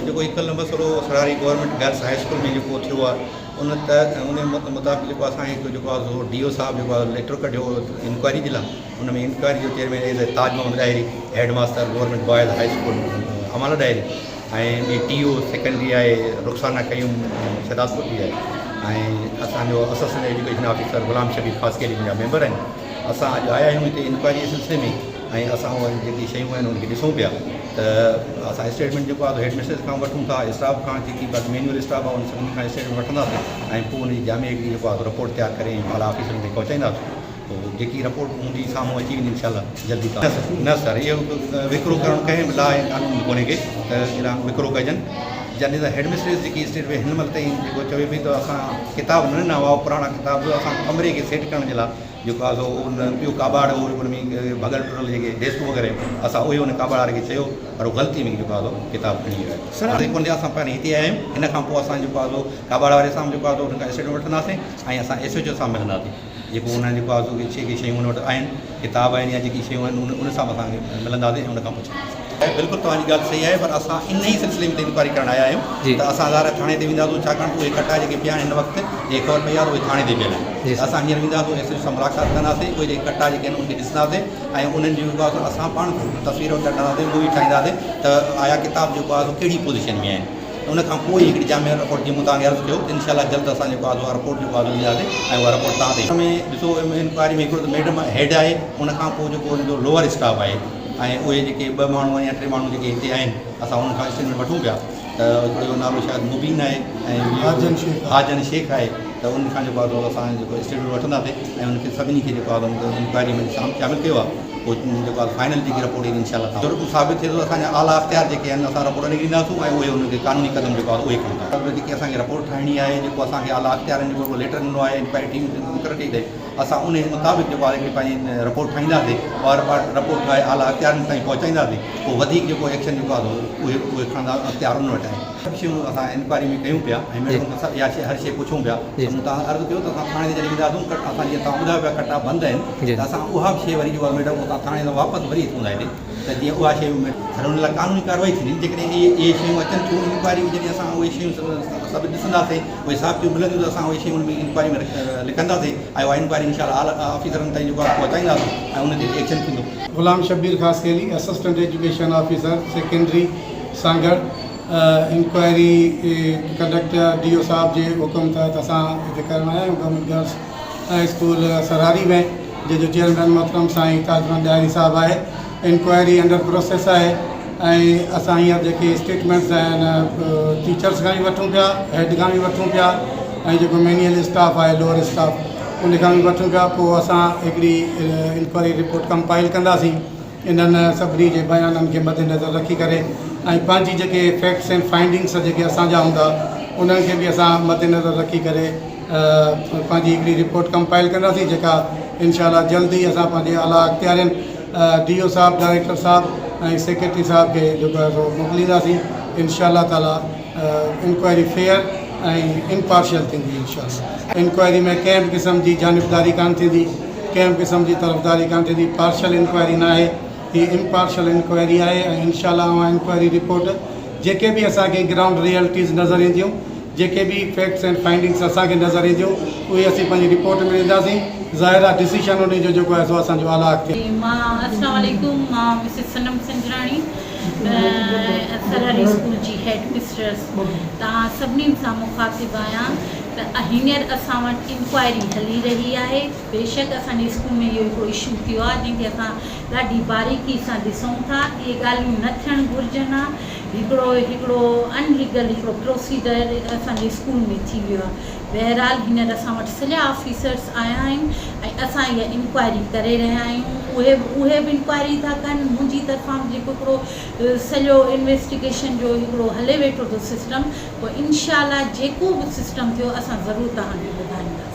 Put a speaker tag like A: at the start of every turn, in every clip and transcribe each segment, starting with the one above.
A: جيڪو هي ڪلهه مسئلو Sarhari government girls high school ۾ جيڪو ٿيو آهي ان تحت ان مطابق جيڪو اسان هڪ جيڪو آهي سو ڊي او صاحب جيڪو آهي ليٽر ڪڍيو هو انڪوائري جي لاء ان ۾ انڪوائري جو chairman as Taj Muhammad Dahri head master government boys high school Amala Dahri ۽ ٻي ٽي او سيڪنڊري آهي رخسانه قيوم شهدادپور جي آهي ۽ اسان جو assistant education officer Ghulam Shabbir Khaskheli منهنجا ميمبر آهن اسان اڄ آيا آهيون هتي انڪوائري جي سلسلي ۾ ۽ اسان اهي جيڪي شيون آهن ان کي ڏسون پيا ته اسان اسٽيٽمينٽ جيڪو آهي هيڊ مسٽرس کان وٺون ٿا اسٽاف کان جيڪي باقي مينيول اسٽاف آهي ان سڀني کان اسٽيٽمينٽ وٺنداسين ۽ پوء ان جي جامع هڪڙي جيڪو آهي رپورٽ تيار ڪري ۽ اعليٰ آفيسرن تائين پهچائينداسين پوء جيڪي رپورٽ هوندي سامهون اچي ويندي انشاء الله جلدي تان نه سر اهو وڪرو ڪرڻ ڪنهن به لا ۽ قانون ۾ ڪونهي ڪي ته اهڙا وڪرو ڪجن جڏهن ته هيڊ مسٽريس جيڪي اسٽيٽمينٽ هن مهل تائين جيڪو چوي پئي ته اسان ڪتاب نه ڏنا هئا پراڻا ڪتاب اسان ڪمري کي سيٽ ڪرڻ جي لاء جيڪو آهي سو ان ٻيو ڪاٻاڙ هو ان ۾ ڀڳل ٽٽل جيڪي ڊيسڪون وغيره هيون اسان اهي ان ڪاٻاڙ واري کي چيو پر هو غلطي ۾ جيڪو آهي سو ڪتاب کڻي ويو آهي. ڪونهي اسان پهرين هتي آيا آهيون هن کان پوء اسان جيڪو آهي سو ڪاٻاڙ واري سان به جيڪو آهي سو ان کان اسٽيٽمينٽ وٺنداسين ۽ اسان ايس ايڇ او سان ملنداسين جيڪو ان جيڪو آهي سو جيڪي شيون ان وٽ آهن ڪتاب آهن يا جيڪي شيون آهن ان سان به اسان ملنداسين ۽ ان کان پڇنداسين. بلڪل توهان جي ڳالهه صحيح آهي پر اسان انهي سلسلي ۾ ته انڪوائري ڪرڻ آيا آهيون ته اسان ظاهر آهي ٿاڻي تي وينداسون ڇاڪاڻ ته اهي ڪٽا جيڪي پيا آهن هن وقت جيڪي خبر پئي آهي ته اهي ٿاڻي تي پيل آهن ته اسان هينئر وينداسون ايس ايڇ او سان ملاقات ڪنداسين اهي جيڪي ڪٽا جيڪي آهن انهن کي ڏسنداسين ۽ انهن جي جيڪو آهي سو اسان پاڻ تصوير ڪڍنداسين مووي ٺاهينداسين ته آيا ڪتاب جيڪو آهي سو ڪهڙي پوزيشن ۾ آهن ان کان پوء ئي هڪڙي جامع رپورٽ جيئن مون توهان کي عرض ڪيو ته انشاء الله جلد اسان جيڪو آهي سو اها رپورٽ جيڪو آهي سو ڏينداسين ۽ اها رپورٽ توهان تائين ۾ ڏسو انڪوائري ۾ هڪڙو ته ميڊم هيڊ آهي ان کان پوء جيڪو ان جو لوئر اسٽاف آهي ۽ اهي جيڪي ٻه ماڻهو يا ٽي ماڻهو جيڪي هتي آهن اسان انهن کان اسٽيٽمينٽ وٺون پيا ته هڪڙي جو نالو شايد مبين آهي ۽ ٻيو حاجن شيخ آهي ته انهن کان جيڪو آهي سو اسان جيڪو اسٽيٽمينٽ وٺنداسين ۽ انهن کي سڀني کي جيڪو آهي سو انڪوائري ۾ شامل ڪيو آهي پوء جيڪو آهي فائنل جيڪي رپورٽ ايندي انشاء الله جرم ثابت ٿئي ٿو اسان جا اعليٰ اختيار جيڪي آهن اسان رپورٽ انهن کي ڏينداسون ۽ اهي انهن کي قانوني قدم جيڪو آهي اهي کڻندا جيڪي اسان کي رپورٽ ٺاهڻي آهي جيڪو اسان کي اعليٰ اختيارن جيڪو ليٽر ڏنو آهي انڪوائري ٽيم مقرر ڪئي اٿئي اسان انهيء مطابق جيڪو آهي هڪڙي پنهنجي رپورٽ ٺاهينداسين، اها رپورٽ ٺاهي اعليٰ اختيارين تائين پهچائينداسين، پوء وڌيڪ جيڪو ايڪشن جيڪو آهي سو اهي اهي کڻندا اختيار انهن وٽ آهي. سڀ شيون اسان انڪوائري ۾ ڪيون پيا ۽ ميڊم کان سڀ اها شيء هر شيء پڇون پيا ته مون توهان عرض ڪيو ته اسان ٿاڻي تي جڏهن وينداسون ڪٽ اسان جيئن توهان ٻڌايو پيا ڪٽا بند آهن ته اسان اها به شيء وري جيڪو آهي ميڊم اتان ٿاڻي تان واپس وري اچون ٿا هتي ته جيئن اها شيء به سر ان لاء قانوني ڪارروائي ٿيندي جيڪڏهن اهي اهي شيون اچن ٿيون انڪوائري ۾ جڏهن اسان اهي شيون سڀ ڏسنداسين اهي ثابتيون ملنديون ته اسان اهي شيون ان ۾ انڪوائري ۾ لکنداسين ۽ اها انڪوائري انشاء الله اعليٰ آفيسرن تائين جيڪو آهي پهچائينداسين ۽ ان تي ايڪشن ٿيندو.
B: Ghulam Shabbir Khaskheli assistant education officer secondary Sanghar inquiry conduct D O صاحب جي حڪم تحت اسان هتي ڪرڻ آيا آهيون گورنمينٽ گرلس اسڪول سرهاري ۾ جنهن جو چيئرمين محترم سائين تاج محمد ڏاهري صاحب آهي انڪوائري انڊر پروسيس آهي ۽ اسان هينئر جيڪي اسٽيٽمينٽس آهن ٽيچرس کان به وٺون پيا هيڊ کان به وٺون پيا ۽ جيڪو مينيئل اسٽاف آهي لوئر اسٽاف ان کان به وٺون پيا پوء اسان هڪڙي انڪوائري رپورٽ ڪمپائل ڪنداسين انهن سڀني جي بيانن کي مد نظر رکي ڪري ۽ پنهنجي جيڪي فيڪٽس ۽ فائنڊنگس جيڪي اسان جا هوندا انهن کي به اسان مد نظر رکي ڪري پنهنجي هڪڙي رپورٽ ڪمپائل ڪنداسين جيڪا انشاء الله جلد ئي اسان پنهنجي اعليٰ اختيارين ڊي او صاحب ڊائريڪٽر صاحب ۽ سيڪريٽري صاحب کي جيڪو آهي سو موڪلينداسين انشاء الله تعالي انڪوائري فيئر ۽ امپارشل ٿيندي انشاء الله انڪوائري ۾ ڪنهن به قسم جي جانبداري ڪانه ٿيندي ڪنهن به قسم جي طرفداري ڪانه ٿيندي پارشل انڪوائري ناهي هي امپارشل انڪوائري آهي ۽ انشاء الله اوهان انڪوائري رپورٽ جيڪي به اسان کي گرائونڊ ريئلٽيز نظر اينديون جيڪي به فيڪٽس اينڊ فائنڊنگس اسان کي نظر اينديون اهي اسين پنهنجي رپورٽ ۾ ڏينداسين ظاهر آهي ڊسيشن انهي جو جيڪو آهي سو اسان جو اعليٰ اختيار.
C: مان السلام عليڪم مان مسز صنم سنجراڻي سرهري اسڪول جي هيڊ مسٽرس توهان سڀني سان مخاطب آهيان ته هينئر اسان وٽ انڪوائري هلي رهي آهي بيشڪ اسان جي اسڪول ۾ اهو هڪڙو اشو ٿيو آهي جنهن کي اسان ڏاڍي باريڪي سان ڏسون ٿا اهي ڳالهيون نه ٿيڻ گهرجن ها هڪڙو هڪڙو ان ليگل هڪڙو پروسيجر اسان جي اسڪول ۾ ٿي ويو آهي بهرحال هينئر اسان وٽ سڄا آفيسرس آيا آهن ۽ اسان اها انڪوائري ڪري رهيا آهيون اهي به اهي به انڪوائري ٿا ڪن منهنجي طرفان به جيڪو هڪڙو سڄو انويسٽيگيشن جو هڪڙو هلي ويٺو ٿو سسٽم پوء انشاء الله جيڪو به سسٽم ٿيو اسان ضرور توهان کي ٻڌائينداسين.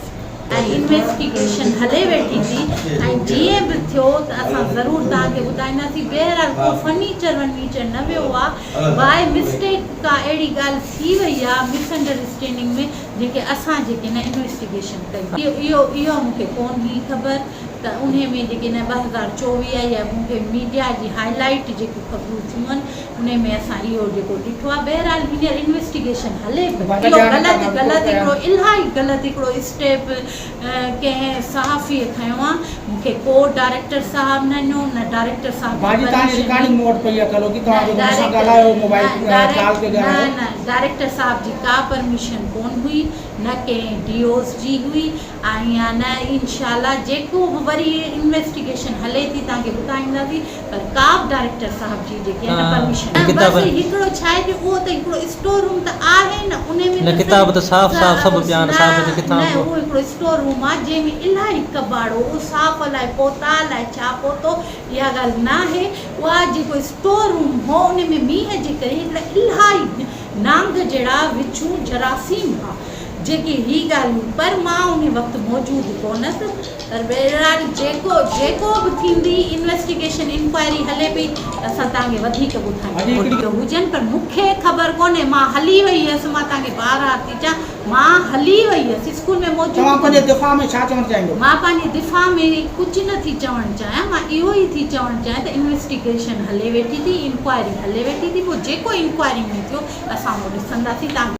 C: ۽ انويسٽيگيشن هلي ويٺي ٿي ۽ جيئن به ٿيو ته اسان ضرور توهان کي ٻڌائينداسين بهرحال ڪو فرنيچر ورنيچر نه ويو آ باء مسٽيڪ ڪا اهڙي ڳالهه ٿي وئي آ مس انڊر اسٽينڊنگ ۾ جنهن کي اسان جيڪي نه انويسٽيگيشن ڪئي اهو اهو مون کي ڪونهي خبر. ته انهي ۾ جيڪي نه 2024 يا مون کي ميڊيا جي هائي لائيٽ جيڪيون خبرون ٿيون آهن انهي ۾ اسان اهو جيڪو ڏٺو آهي بهرحال هينئر انويسٽيگيشن هلي پئي اهو غلط غلط هڪڙو الاهي غلط هڪڙو اسٽيپ ڪنهن صحافي کنيو آهي مون کي ڪو ڊائريڪٽر صاحب نه ڏنو نه ڊائريڪٽر صاحب جي پرميشن نه نه ڊائريڪٽر صاحب جي ڪا پرميشن ڪون هئي نه ڪنهن ڊي اوز جي هئي ۽ يا نه انشاء الله جيڪو به وري انويسٽيگيشن هلي ٿي توهان کي ٻڌائينداسين پر ڪا به ڊائريڪٽر صاحب جي جيڪي آهي نه پرميشن نه بس هڪڙو ڇا آهي جو اهو ته هڪڙو اسٽور روم ته آهي نه انهي ۾ ته
D: ڪتاب ته صاف صاف سڀ پيا آهن صاحب هتي ڪٿان
C: نه اهو هڪڙو اسٽور روم آهي جنهن ۾ الاهي ڪٻاڙو اهو صاف الائي پوتا الائي ڇا پوتو اها ڳالهه ناهي اها جيڪو اسٽور روم هو انهي ۾ مينهن جي ڪري هڪڙا الاهي نانگ جهڙا وڇون جراثيم ها جيڪي هي ڳالهيون پر مان انهي وقت موجود ڪونس پر بهرحال جيڪو جيڪو به ٿيندي انويسٽيگيشن انڪوائري هلي پئي ته اسان توهان کي وڌيڪ ٻڌائينداسين. هجن پر مون کي خبر ڪونهي مان هلي وئي هيس مان توهان کي بار هار ٿي چوان مان هلي وئي هيس اسڪول ۾ موجود
E: توهان پنهنجي
C: ڪونه.
E: دفاع ۾ ڇا چوڻ چاهيندو؟
C: مان پنهنجي دفاع ۾ ڪجهه نه ٿي چوڻ چاهيان مان اهو ئي ٿي چوڻ چاهيان ته انويسٽيگيشن هلي ويٺي ٿي انڪوائري هلي ويٺي ٿي پوء جيڪو انڪوائري ۾ ٿيو اسان اهو ڏسنداسين توهان کي.